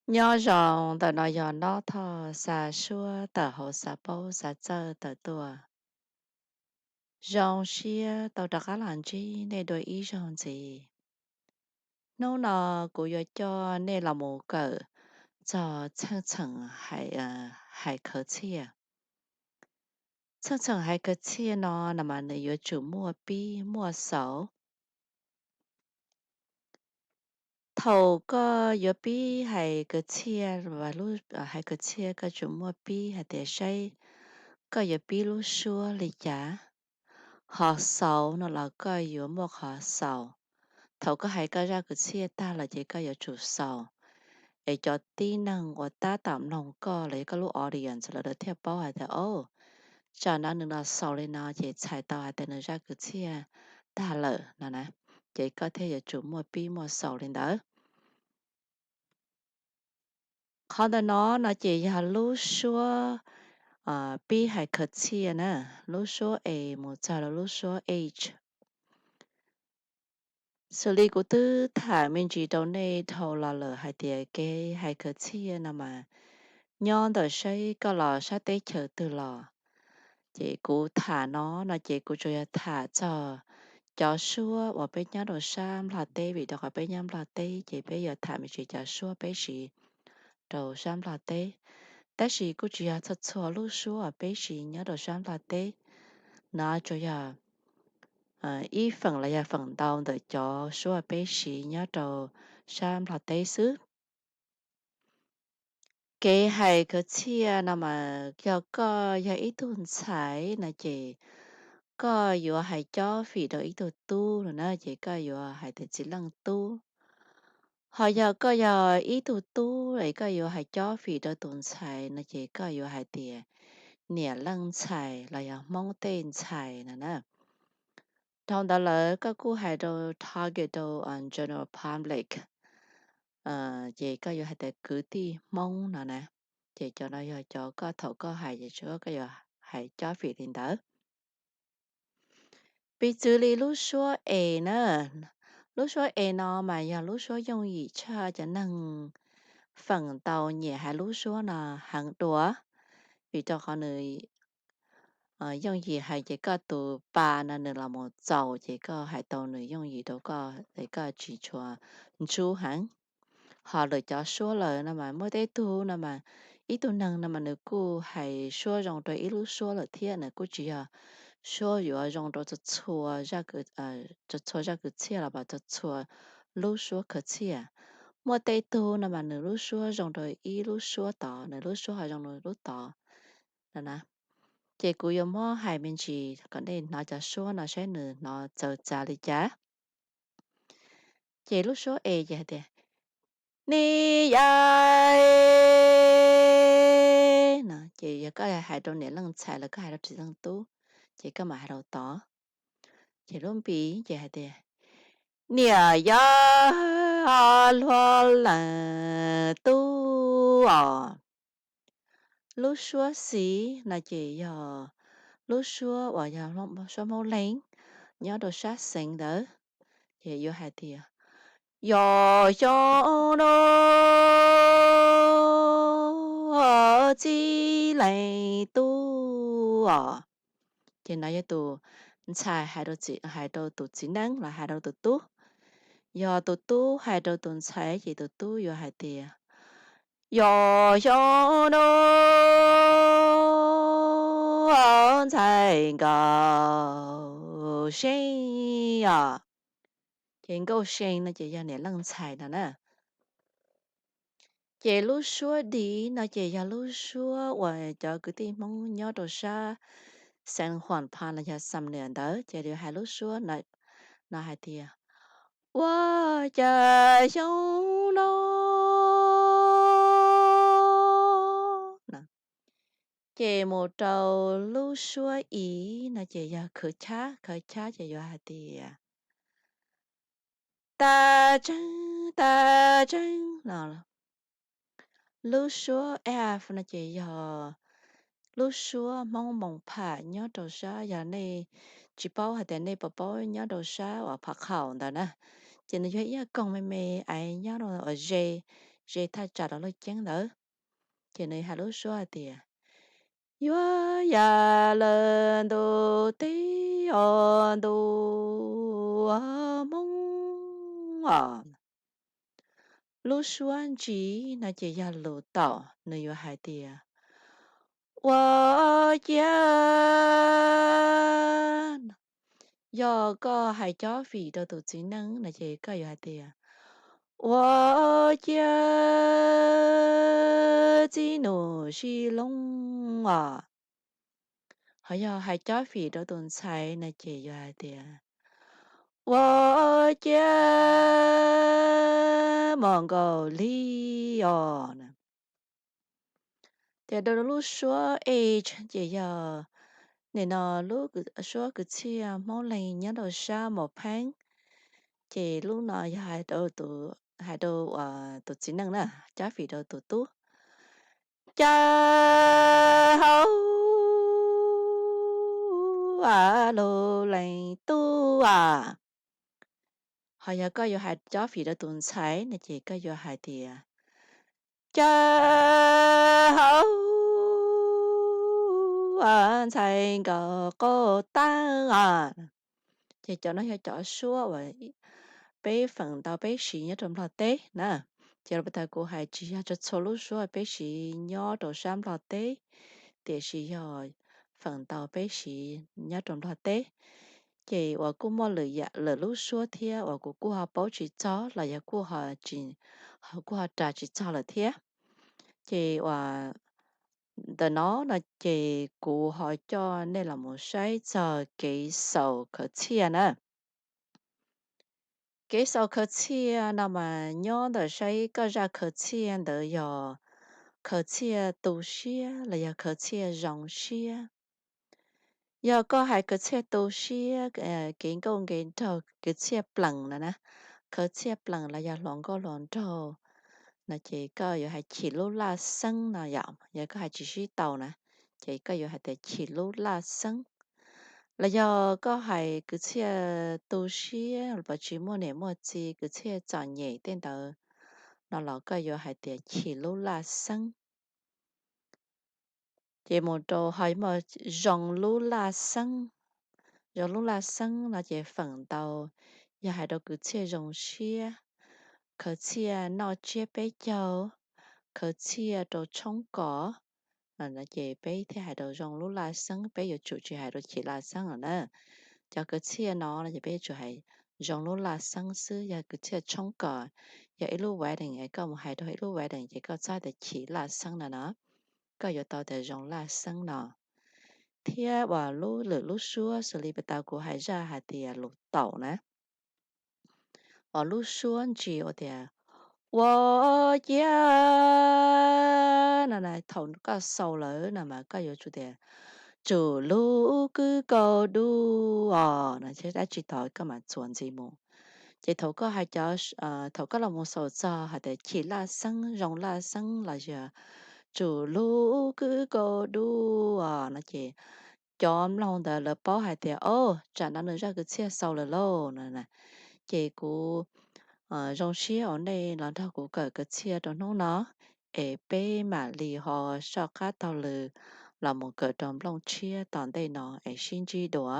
Nyob zoo, ntawm no yog Nob Thoj xa suab tawm hauv xav paub xav txawj tawm tuaj. Zoo siab tau rov qab los ntsib nej dua ib zaug ntxiv. Hnub no kuv yuav coj nej los mus kawm txog txheej txheem hais khawv txhiaj. Txheej txheem hais khawv txhiaj no no mas nws yuav tsum muaj pib muaj xaus. Thaum koj yuav pib hais khawv txhiaj, hais khawv txhiaj koj tsum muaj pib hais tias saib koj yuav pib lub suab li cas. Ho xaus no los koj yuav muaj qhov xaus. Thaum koj hais koj zaj khawv txhiaj tag lawm ces koj yuav tsum xaus, es cov tib neeg uas tab tom mloog koj los yog koj lub audience lawv thiaj paub hais tias, o, tsam no nws los xaus li no ces txhais tau hais tias nws zaj khawv txhiaj tag lawm no na. Ces koj thiaj yuav tsum muaj pib muaj xaus li ntawd. Qhov ntawm no no ces yog lub suab pib hais khawv txhiaj na, lub suab A mus txog rau lub suab H. Xws li kuv twb tham me ntsis rau nej dhau los lawm hais tias kev hais khawv txhiaj no mas nyob ntawm saib koj los sab teb chaws twg los. Ces kuv tham no no ces kuv tsuas yog tham txog cov suab uas peb nyob rau sab Nplog teb, vim rau qhov peb nyob Nplog teb ces peb yuav tham me ntsis cov suab peb siv rau sab Nplog teb. Tab sis kuj tsis yog txhua txhua lub suab uas peb siv nyob rau sab Nplog teb, no tsuas yog ib feem los yog feem ntau ntawm cov suab peb siv nyob rau sab Nplog teb xwb. Kev hais khawv txhiaj no mas yog koj yog ib tug ntxhais no ces koj yuav hais cob fim rau ib tug tub no na, ces koj yuav hais tias txiv leej tub. Ho yog koj yog ib tug tub es koj yuav hais cob fim rau tus ntxhais no ces koj yuav hais tias niam leej ntxhais los yog Hmoob tej ntxhais no na. Dhau ntawd lawm koj kuj hais rau target rau general public, ces koj yuav hais tias kwv tij Hmoob no na. Ces cov no yog cov koj thaum koj hais ces tsuas koj yuav hais cob fim li ntawd. Piv txwv li lub suab A na, lub suab A no mas yog lub suab yooj yim tshaj cov neeg feem ntau nyiam hais lub suab no heev dua, vim rau qhov nws yooj yim hais ces koj tus pa no nws los mus txaus ces koj hais tau nws yooj yim rau koj es koj tsis tshua ntxub heev. Ho lwm cov suab lawm no mas muaj tej tug no mas ib tug neeg no mas nws kuj hais suab zoo rau ib lub suab lawm thiab, nws kuj tsis yog suab yuav zoo rau txhua txhua zaj khawv txhiaj los txhua txhua lub suab khawv txhiaj. Muaj tej tug no mas nws lub suab zoo rau ib lub suab tod, nws lub suab ho zoo rau lub tod no na. Ces kuv yuav muab hais me ntsis kom nej hnov cov suab no saib nws hnov txawv txav li cas. Ces lub suab A ces hais tias, ni ya no, ces yog koj hais rau niam leej ntxhais los koj hais rau txiv leej tub, ces koj mam hais rau tod. Ces lub B ces hais tias, niam yog hluas leej tub os. Lub suab C no ces yog lub suab uas yog suab Hmoob Leeg nyob rau sab xeev ntawd, ces yuav hais tias, yog xyoo no txiv leej tub os. Ces no yog tus ntxhais hais rau tus txiv neej los hais rau tus tub. Yog tus tub hais rau tus ntxhais ces tus tub yuav hais tias, yog xyoo no ntxhais Nkauj See os. Ces Nkauj See no ces yog niam leej ntxhais no na. Ces lub suab D no ces yog lub suab uas cov kwv tij Hmoob nyob rau sab San Juan Pan los yog Xam Niam ntawd ces yuav hais lub suab no hais tias, ua cas xyoo no Ces mus rau lub suab I no ces yog khwv chab, khwv chab ces yuav hais tias tas tseeb, tas tseeb no. Lub suab F no ces yog lub suab Hmoob Moos Pham nyob rau sab, yog nej tsis paub hais tias nej puas paub nyob rau sab uas Pham Khaum ntawd na, ces nws yog ib yam koog me me es nyob rau uas ze ze thaj tsam los luj ceeb ntawd. Ces nws hais lub suab hais tias, yuav ya lawm ntu teb os ntu Hmoob os. Lub suab ntsis no ces yog lus taum, nws yuav hais tias, ua ciav. Yog koj hais cob fim rau tus txiv neej no ces koj yuav hais tias, ua ciav txib nus sib loob os. Ho yog hais cob fim rau tus ntxhais no ces yuav hais tias, ua ciav mos nkaus li os. Ces rau lub suab age ces yog nim no lub suab kwv txhiaj Hmoob Leeg nyob rau sab Mos Pheeb. Ces lub no yog hais rau tus txiv neej na, cob fim rau tus tub. Cas hauv lub leej tub as. Ho yog koj yuav hais cob fim rau tus ntxhais no ces koj yuav hais tias, cas hauv ntxhais nkaus qau taab os. Ces cov no yog cov suab uas peb feem ntau peb siv nyob rau Nplog teb na. Ces los pas tas kuv hais tsis yog txhua lub suab peb siv nyob rau sab Nplog teb, tiam sis yog feem ntau peb siv nyob rau Nplog teb. Ces uas kuj muaj lwm lub suab thiab uas kuv kuj ho paub tsis txog los yog kuj ho ras tsis txog lawm thiab. Ces uas ntawm no no ces kuv ho coj nej los mus saib txog kev xaus khawv txhiaj na. Kev xaus khawv txhiaj no mas nyob ntawm saib koj zaj khawv txhiaj ntawd yog khawv txhiaj tu siab los yog khawv txhiaj zoo siab. Yog koj hais khawv txhiaj tu siab, kev nkauj nkev nraug, khawv txhiaj plees no na, khawv txhiaj plees los yog hluas nkauj hluas nraug no ces koj yuav hais chim lub laj xeeb no yom. Yog koj hais tsis sib tau na ces koj yuav hais tias chim lub laj xeeb. Los yog koj hais kwv txhiaj tu siab los tsis muaj niam muaj txiv, kwv txhiaj txom nyem tej ntawd no los koj yuav hais tias chim lub laj xeeb. Ces mus rau ho muaj zoo lub laj xeeb. Zoo lub laj xeeb no ces feem ntau yog hais rau kwv txhiaj zoo siab, khawv txhiaj noj tsiab peb caug, khawv txhiaj rau tshoob kos, ces peb thiaj hais rau zoo lub laj xeeb, peb yuav tsum tsis hais rau chim laj xeeb lawm na. Cov kwv txhiaj no no ces peb yuav tsum hais zoo lub laj xeeb xwb. Yog kwv txhiaj tshoob kos, yog ib lub wedding es koj mus hais rau ib lub wedding ces koj txhob tias chim laj xeeb no no, koj yuav tau tias zoo laj xeeb no. Thiab uas lub lwm lub suab xws li pas tas kuv hais zaj hais tias lus taum na, uas lub suab ntsis ua tias, ua ciav no na, thaum koj xaus lawm no mas koj yuav tsum tias, tsum lub kwj kaus dub os no, dab tsi tod koj mam txuas ntxiv mus. Ces thaum koj hais cov, thaum koj los mus xaus txog hais tias chim laj xeeb, zoo laj xeeb los yog tsum lub kwj kaus dub os no ces cov mloog ntawd lawv paub hais tias, o, tsam no nws zaj kwv txhiaj xaus lawm lauj no. Ces kuv zoo siab uas nej los nrog kuv kawm kwv txhiaj rau hnub no, es peb mam li ho soj qab taug lw los mus kawm rau nplooj tshiab tom ntej no es sib ntsib dua.